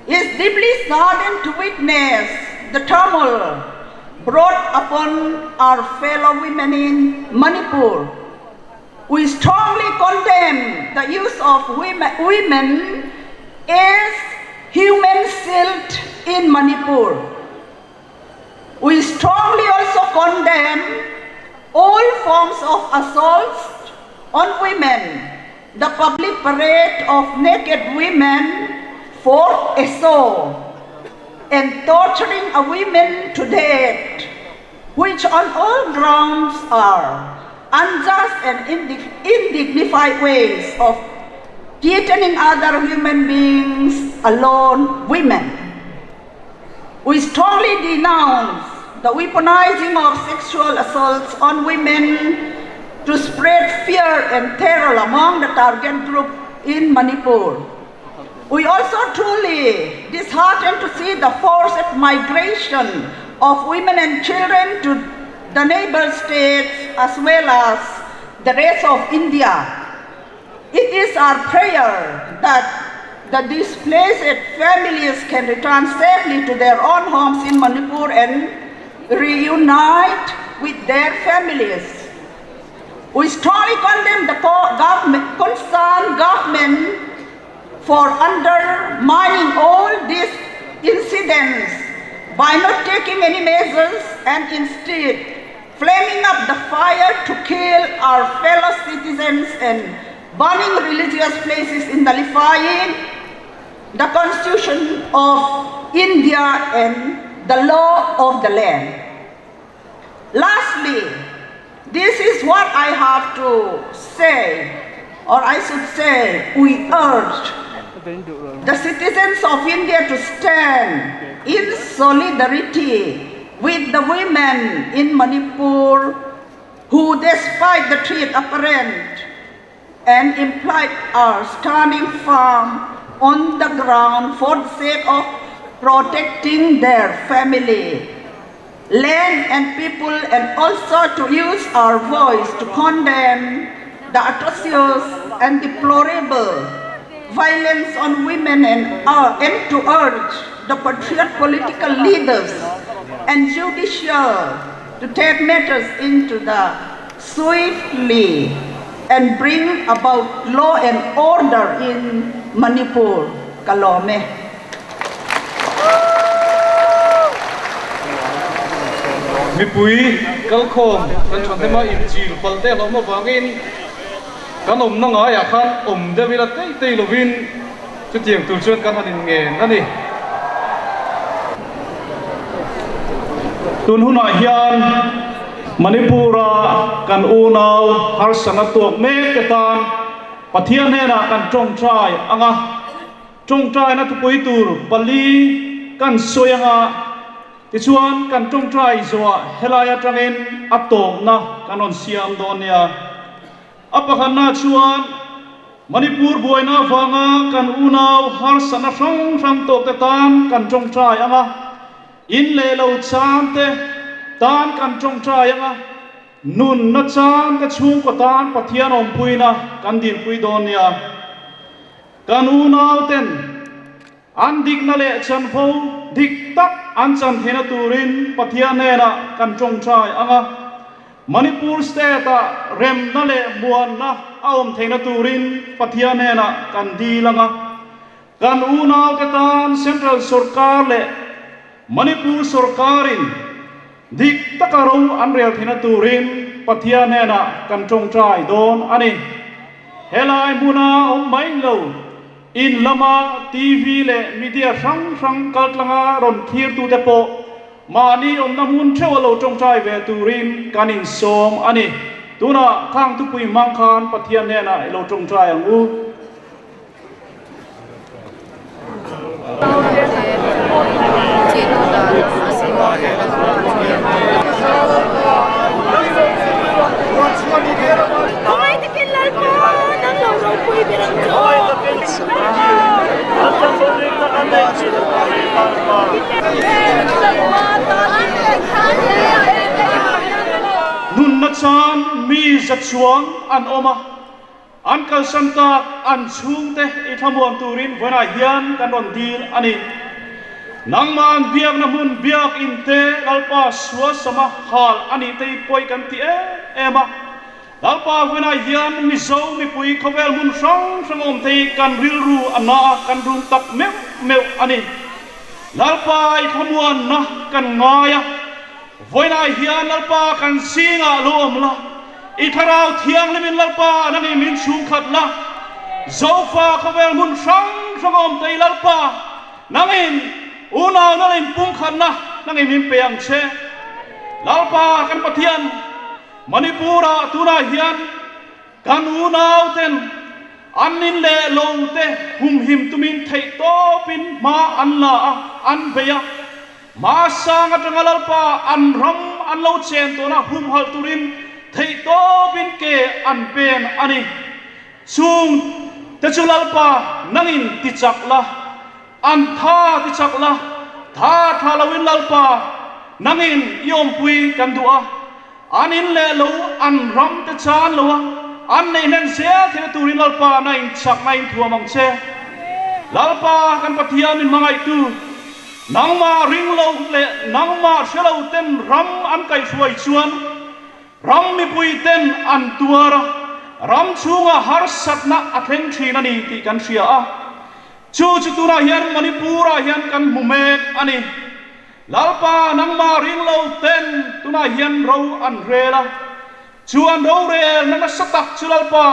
is deeply saddened to witness the turmoil brought upon our fellow women in Manipur. We strongly condemn the use of women, women as human shield in Manipur. We strongly also condemn all forms of assaults on women, the public parade of naked women for a show, and torturing a women to death, which on all grounds are unjust and indignified ways of threatening other human beings, alone women. We strongly denounce the weaponizing of sexual assaults on women to spread fear and terror among the target group in Manipur. We also truly disheartened to see the forced migration of women and children to the neighbor states as well as the rest of India. It is our prayer that the displaced families can return safely to their own homes in Manipur and reunite with their families. We strongly condemn the government, concerned government for undermining all these incidents by not taking any measures and instead flaming up the fire to kill our fellow citizens and burning religious places in nullifying the Constitution of India and the law of the land. Lastly, this is what I have to say, or I should say, we urge the citizens of India to stand in solidarity with the women in Manipur who, despite the threat apparent and implied, are standing firm on the ground for the sake of protecting their family, land and people, and also to use our voice to condemn the atrocious and deplorable violence on women and to urge the patriot political leaders and judicial to take matters into the swiftly and bring about law and order in Manipur. Kalome. Mipui kalkhawm kan thandema inchil palh te hlawm avangin kan awmna ngaiah khan awm deuh ila tei tei lovin chutiang tur chuan kan han inngen a ni. Tun hunah hian Manipur-a kan unau harsatna tuak mek te tan Pathian hnenah kan tawngtai ang a, tawngtaina thupui tur pali kan sawi ang a, tichuan kan tawngtai zawhah helai atangin a tawpna kan rawn siam dawn nia. A pakhatna chuan Manipur buaina avanga kan unau harsatna hrang hrang tawkte tan kan tawngtai ang a, in leh lo chante tan kan tawngtai ang a, nunna chante chhungkaw tan Pathian awmpuina kan dinpui dawn nia. Kan unauten an dikna leh chanvo dik tak an chan theihna turin Pathian hnenah kan tawngtai ang a, Manipur state-ah remna leh muanna a awm theihna turin Pathian hnenah kan dil ang a, kan unaute tan Central sawrkar leh Manipur sawrkarin dik taka ro an rel theihna turin Pathian hnenah kan tawngtai dawn a ni. Helai hmuna awm mai lo. In lama TV leh media hrang hrang kaltlanga rawn thirtute pawh mahni awmna hmun theuh a lo tawngtai ve turin kan insawm a ni. Tunah khang thupui hmang khan Pathian hnenah i lo tawngtai ang u. Nunna chan mi za chuang an awm a, an kalsan tak an chhungte i thlamuan turin vawiinah hian kan rawn dil a ni. Nangmah an biakna hmun biak in te Lalpa sualsama hal a nih te hi pawi kan ti em em a. Lalpa vawiinah hian Mizo mipui khawvel hmun hrang hrang awm thei kan rilru a na a, kan rum tak meuh meuh a ni. Lalpa i thlamuanna kan ngai a, vawiinah hian Lalpa kan zingah lo awm la, i thlarau thianghlimin Lalpa nangin min chhungkhat la, Zofa khawvel hmun hrang hrang awm thei Lalpa nangin unau na leh inpumkhatna nangin min pe ang che. Lalpa kan Pathian. Manipur-ah tunah hian kan unauten an in leh lo te humhim tumin theihtawpin hma an la a, an bei a. Hma sang atanga Lalpa an ram an lo chen tawhna humhalh turin theihtawpin ke an pen a ni. Chung te chu Lalpa nangin ti chak la, an tha ti chak la, tha tha loin Lalpa nangin i awmpui kan duh a. An in leh lo, an ram te chan lo a, an neih hlen zel theihna turin Lalpa na in chakna in thuam ang che. Lalpa kan Pathian min hmangaihtu, nangmah ring lo leh nangmah hre lo ten ram an kaihhruai chuan ram mipui ten an tuar a, ram chhungah harsatna a thleng thin a ni tih kan hria a. Chu chu tunah hian Manipur-ah hian kan hmu mek a ni. Lalpa nangmah ring lo ten tunah hian ro an rel a. Chu an rorelna nasa tak chu Lalpa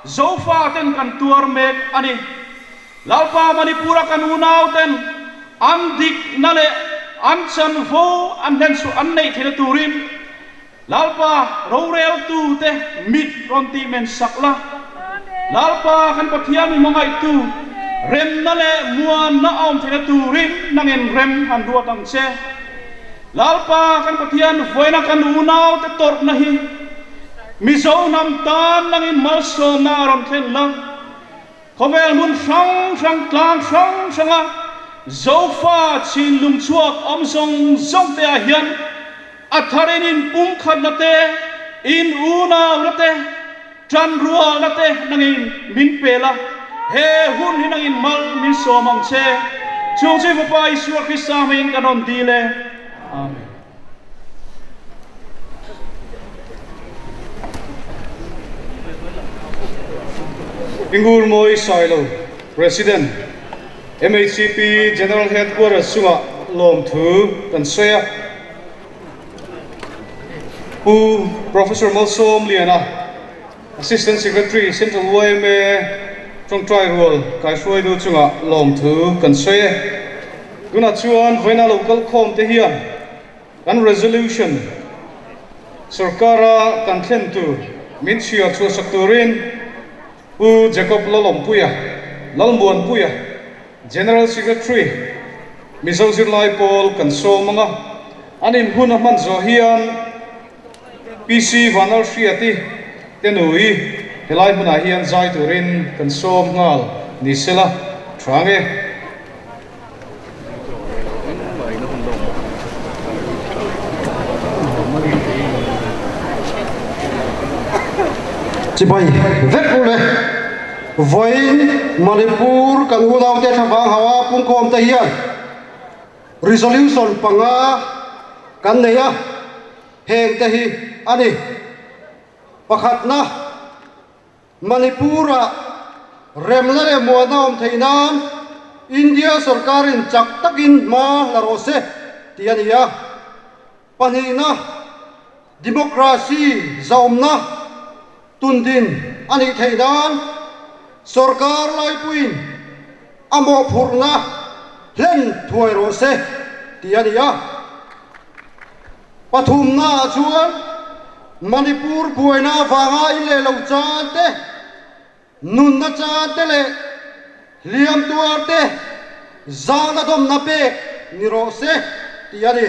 Zofa ten kan tuar mek a ni. Lalpa Manipur-a kan unau ten an dikna leh an chanvo an hlen chhuah an neih theihna turin Lalpa roreltu te mit rawn tih men sak la. Lalpa kan Pathian mi hmangaihtu remna leh muanna a awm theihna turin nangin rem han ruat ang che. Lalpa kan Pathian vawiina kan unaute tawrhna hi Mizo hnam tan nangin malsawmna a rawn thlen la. Khawvel hmun hrang hrang tlang hrang hranga Zofa chinlung chhuak awm zawng zawng te ah hian a tharin in pumkhatna te, in unauna te, Ṭanrualna te nangin min pe la, he hun hi nangin mal min sawm ang che. Chung chu Fapa Isua Krista hmangin kan rawn dil e. Amen. Ingur Mawi Sailo, President, MHCP General Headquarters chungah lawmthu kan sawi a. Pu Professor Malsawm Liana, Assistant Secretary, Central yma Tawngtai Rual Kaihruaitu chungah lawmthu kan sawi e. Tunah chuan vawiina lo kal khawm te hian kan resolution sorkara kan thlen tur min chhiar chhuahsak turin Pu Jacob Lalawmpuia, Lalmuanpuia, General Secretary, Mizo Zirlai Pawl kan sawm ang a, an inhun a hman zawh hian PC Vanlalhriati te nui helai hmunah hian zai turin kan sawm nghal ni sela tha nge. Chibai vek u le. Vawiin Manipur kan unaute thlavang hawa pungkhawm te hian resolution panga kan nei a, heng te hi a ni. Pakhatna. Manipur-ah remna leh muanna awm theih nan India sorkarin chak takin hma la rawh se tih a ni a. Pahnihna, democracy zahawmna tundin a nih theih nan sorkar laipuiin a mawhphurhna hlen thuai rawh se tih a ni a. Pathumnaah chuan Manipur buaina avanga in leh lo chan te, nunna chan te leh hliam tuar te zahna dawmna pek ni rawh se tih a ni.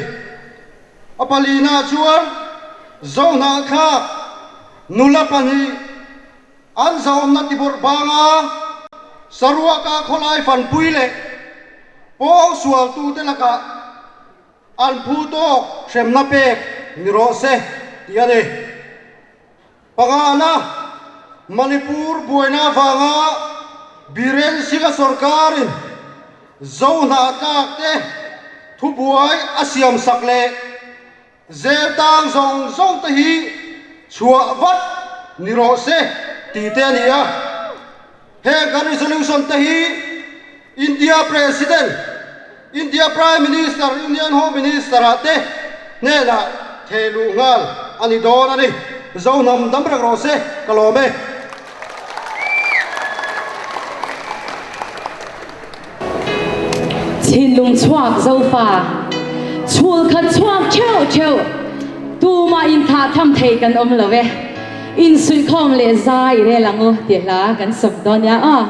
A palinaah chuan Zohnahthlak nula pahnih an zahawmna tibawrh banga saruaka khawlai fanpui leh pawngsualtute lakah An phu tawk hremna pek ni rawh se tih a ni. Pangana, Manipur buaina avanga Biren Singh-a sorkarin Zohnahthlak te thubuai a siamsak leh zel tang zawng zawng te hi chhuah vat ni rawh se tih te a ni a. Heng kan resolution te hi India President, India Prime Minister, Union Home Minister ah te hnenah theh luh nghal a ni dawn a ni. Zo hnam dam reng rawh se, ka lawm e. Thinlung chhuak Zofa, chhul khat chhuak theuh theuh, tumah inthah tham thei kan awm lo e. Insuihkhawm leh zai i rel ang u tih hla kan sawm dawn nia aw.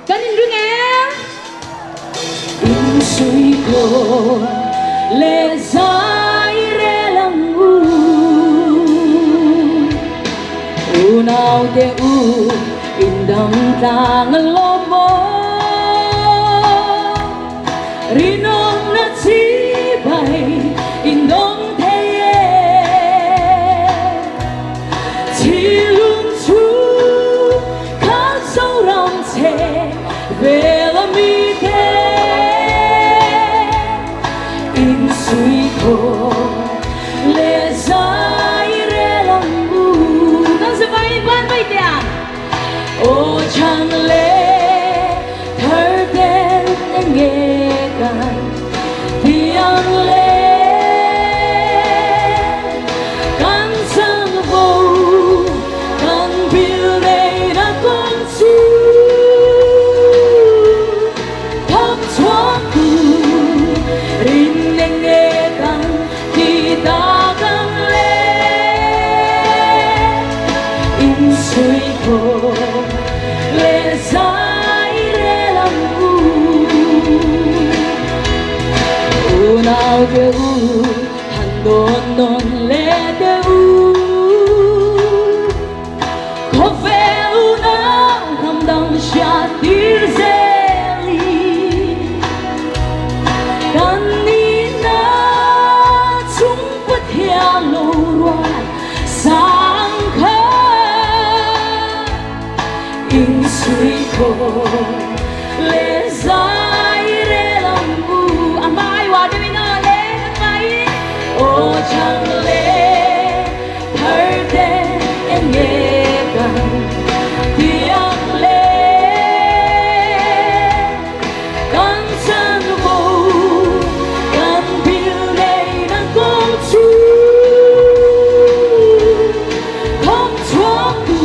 Kan inring em? Insuihkhawm leh zai i rel ang u. Unaute u indam tlang a lawm maw? Rinawmna chibai indawng thei e. Thilung chu kha Zoram che vel a mi. kan tiang le kan chanvo kan bil neihna kawng chu thawk chhuak tu rinne nge kan ti tak ang le insuihkhawm leh zai rel ang u. Unau te u han dawn nawn leh teh u. Khawvel unau hnam dang hriat tir zel i kan nihna chung Pathian lo ruat sang kha insuihkhawm leh zai rel ang u. A hmai uar deuhin aw le kan hmaiin aw chang le. Thar te eng nge kan ti ang le? Kan chanvo kan bil neihna kawng chu thawk chhuak tu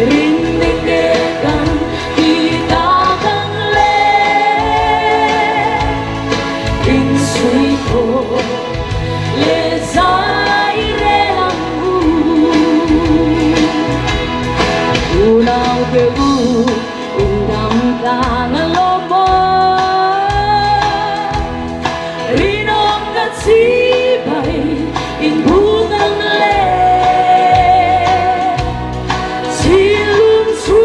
rinne nge kan ti tak ang le? Insuihkhawm leh zai rel ang u. Unau te u indam tlang a lawm maw. Rinawm na chibai inbuk ang le. Chilum chu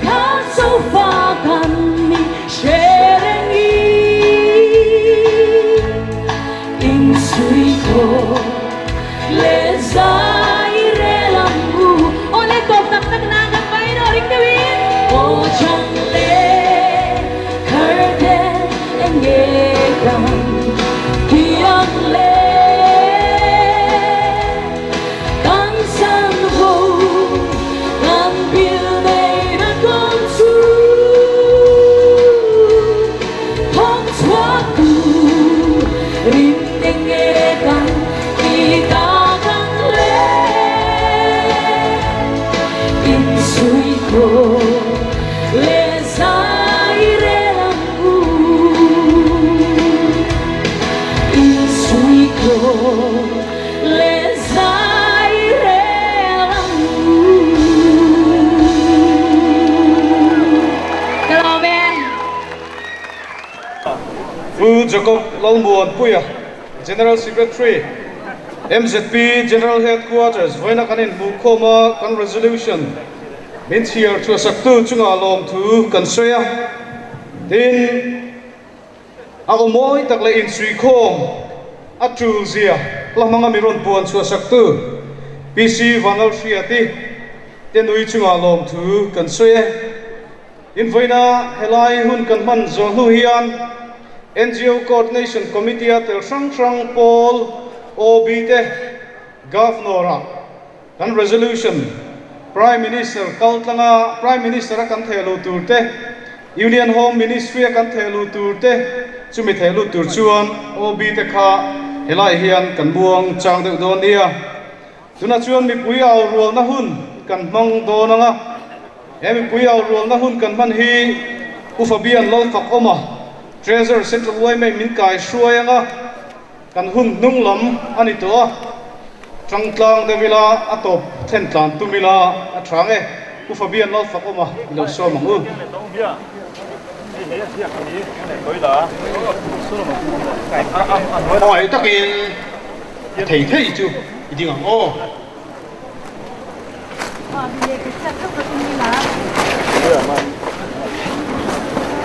kha zofa kan ni hre reng i. Insuihkhawm leh zai rel ang u. Aw le tawp tak tak na kan pain aw ring deuhin. Aw chang leh khar te eng nge kan ti ang le. Kan san ho kan bil neihna kawng chu. Thawk chhuak tu rinne nge kan ti tak ang le. Insuihkhawm leh zai rel ang u. Insuihkhawm leh zai rel ang u. Ka lawm e. Pu Jacob Lalmuanpuia, General Secretary, mzp General Headquarters vawiina kan inhmuhkhawm a, kan resolution min chhiar chhuahsaktu chungah lawmthu kan sawi a, tin, a aw mawi tak leh insuihkhawm a tul zia hla hmanga mi rawn puan chhuahsaktu PC Vanlalhriati te nui chungah lawmthu kan sawi e. Invawiina helai hun kan hman zawh hnu hian NGO Coordination Committee-a tel hrang hrang pawl OB te Governor-a kan resolution Prime Minister kal tlanga Prime Minister-a kan theh luh tur te, Union Home Ministry-a kan theh luh tur te chumi theh lut tur chuan OB te kha helai hian kan buang chang deuh dawn nia. Tunah chuan mipui au rualna hun kan hmang dawn ang a, he mipui au rualna hun kan hman hi Pu Fabian Lalfakawma, Treasurer Central yma min kai hruai ang a, kan hun hnung lam a ni tawh a, tangtlang deuh ila a tawp thlen tlan tum ila a tha nge Pu Fabian Lalfakawma i lo sawm ang u. Khawngaih takin. A thei thei chu i ding ang aw.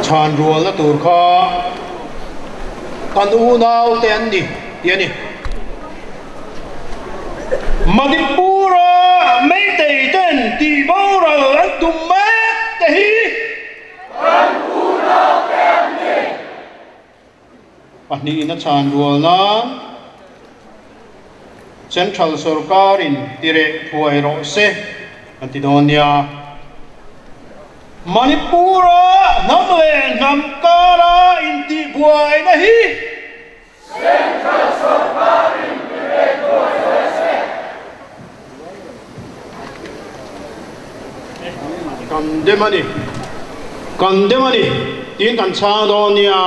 Chhan rualna tur kha kan unau te an ni tih a ni. Manipur-a Meitei ten tih boral an tum mek te hi kan unau te an ni. Pahnihin a chhan rual nan Central sorkarin tireh thuai rawh se an ti dawn nia. Manipur-a hnam leh hnam kara. hi? Central sorkarin mi ve thuai rawh se. Kan dem a ni, kan dem a ni tiin kan chhang dawn nia.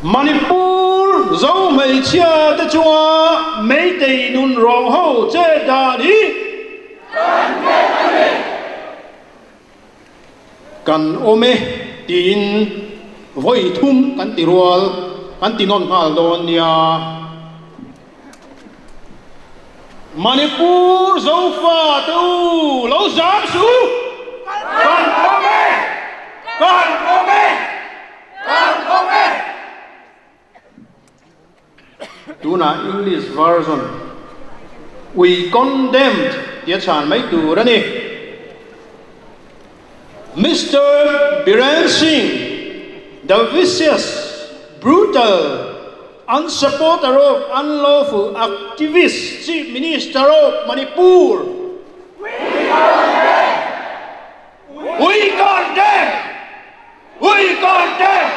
Manipur Zo hmeichhia te chunga Meitei nun rawng ho che dan hi Kan dem a ni. Kan awm e tiin vawi thum kan ti rual kan ti nawn nghal dawn nia. Manipur Zofa te u lo zam suh u! Kan awm e! Kan awm e! Kan awm e! Tunah English version We condemned tia chhan mai tur a ni. Mister Biren Singh, the vicious, brutal and supporter of unlawful activist Chief Minister of Manipur, We condemn! We condemn! We condemn!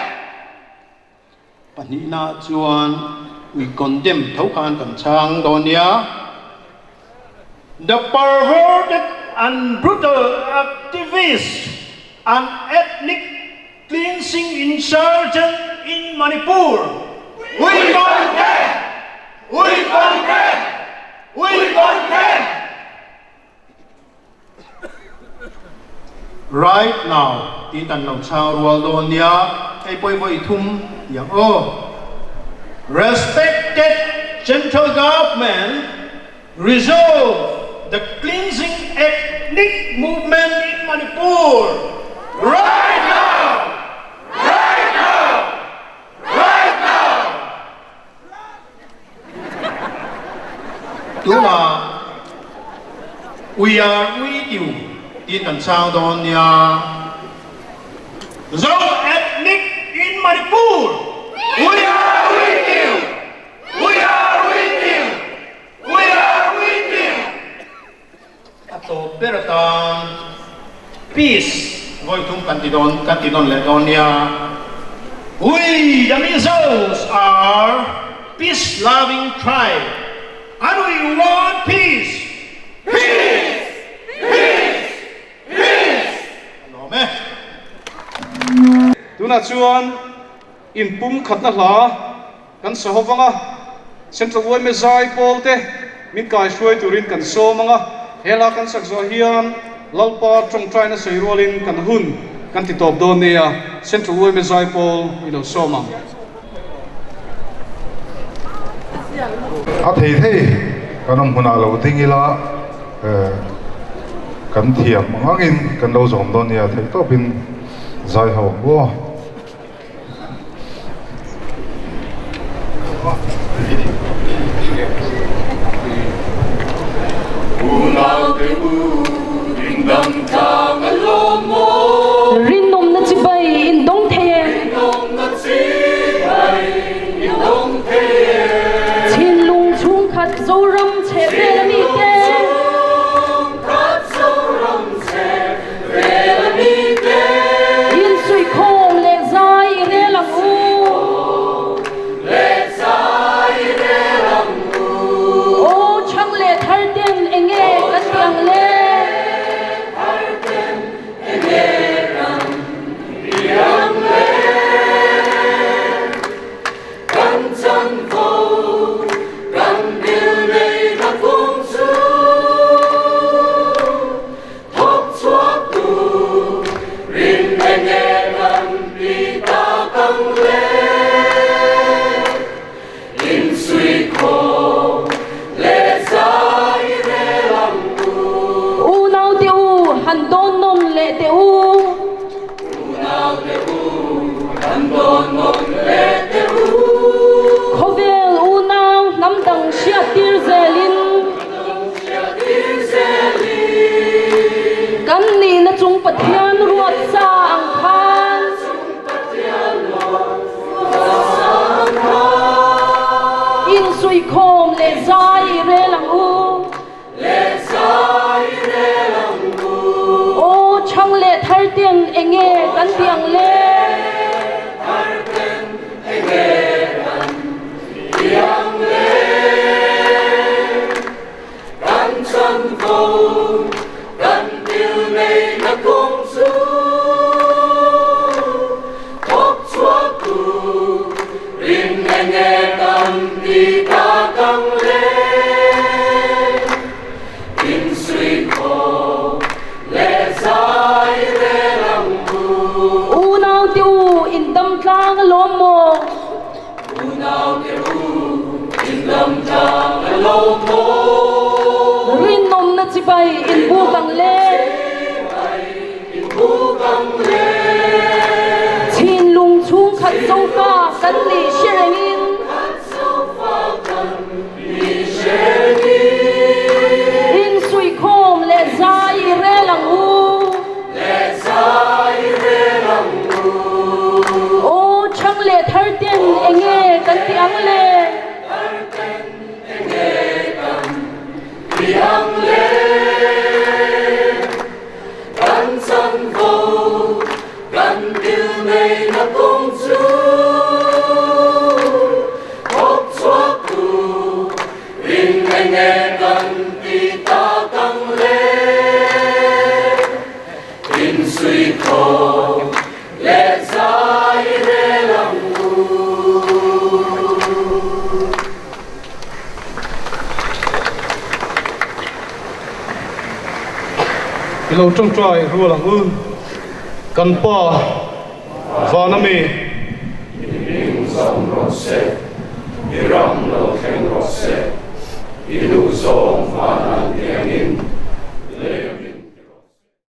Pahnihna chuan we condemn tho khan kan chhang dawn nia. The perverted and brutal activist and ethnic cleansing insurgent in Manipur. We condemn! We condemn! We condemn! Right now tiin kan lo chhang rual dawn nia, hei pawh hi vawi thum tih ang aw. Respected Central Government resolve the cleansing ethnic movement in Manipur right now! Right now! Right now! Tunah We are with you tiin kan chhang dawn nia. Zo ethnic in Manipur, we are with you! We are with you! We are with you! A tawp ber atan Peace vawi thum kan ti dawn kan ti nawn leh dawn nia. We the Mizos are peace loving tribe and we want peace! Peace! Peace! Peace! A lawm e. Tunah chuan inpumkhatna hla Kan saho vang a, Central yma zai pawl te min kai hruai turin kan sawm ang a, he hla kan sak zawh hian Lalpa tawngtaina sawi rualin kan hun kan ti tawp dawn nia, Central yma zai pawl i lo sawm ang. A thei thei kan awm hunah lo ding ila kan thiam ang angin kan lo zawm dawn nia theihtawpin zai ho ang u aw. Rinawmna chibai in dawng thei e. Thinlung chhungkhat Zoram chheh vel a mi te. Insuihkhawm leh zai i rel ang u. Aw chhang leh thar ten enge kan ti ang le? Thawk chhuak tu rin enge kan ti tak ang le? Insuihkhawm leh zai rel ang u. Unau te u, han dawn nawm leh teh u. Unau te u, han dawn nawm leh teh u. Khawvel unau hnam dang hriat tir zelin. Kan nihna chung Pathian ruat sa ang khan. Insuihkhawm leh zai i rel ang u. Aw chhang leh thar ten enge kan ti ang le? tlang alawm maw? Unaute u, in dam tlang alawm maw? Rinawmna chibai in buk ang le. Thinlung chhungkhat zofa kan nih hre rengin. Insuihkhawm leh zai i rel ang u. Aw chhang leh thar ten enge kan ti ang le. Kan chanvo kan dil neihna kawng chu thawk chhuak tu in enge kan ti tak ang le? Insuihkhawm leh zai rel ang u. I lo tawngtai rual ang u, kan Pa van a mi. I hming zawng rawh se, i ram lo thleng rawh se, i duh zawng van.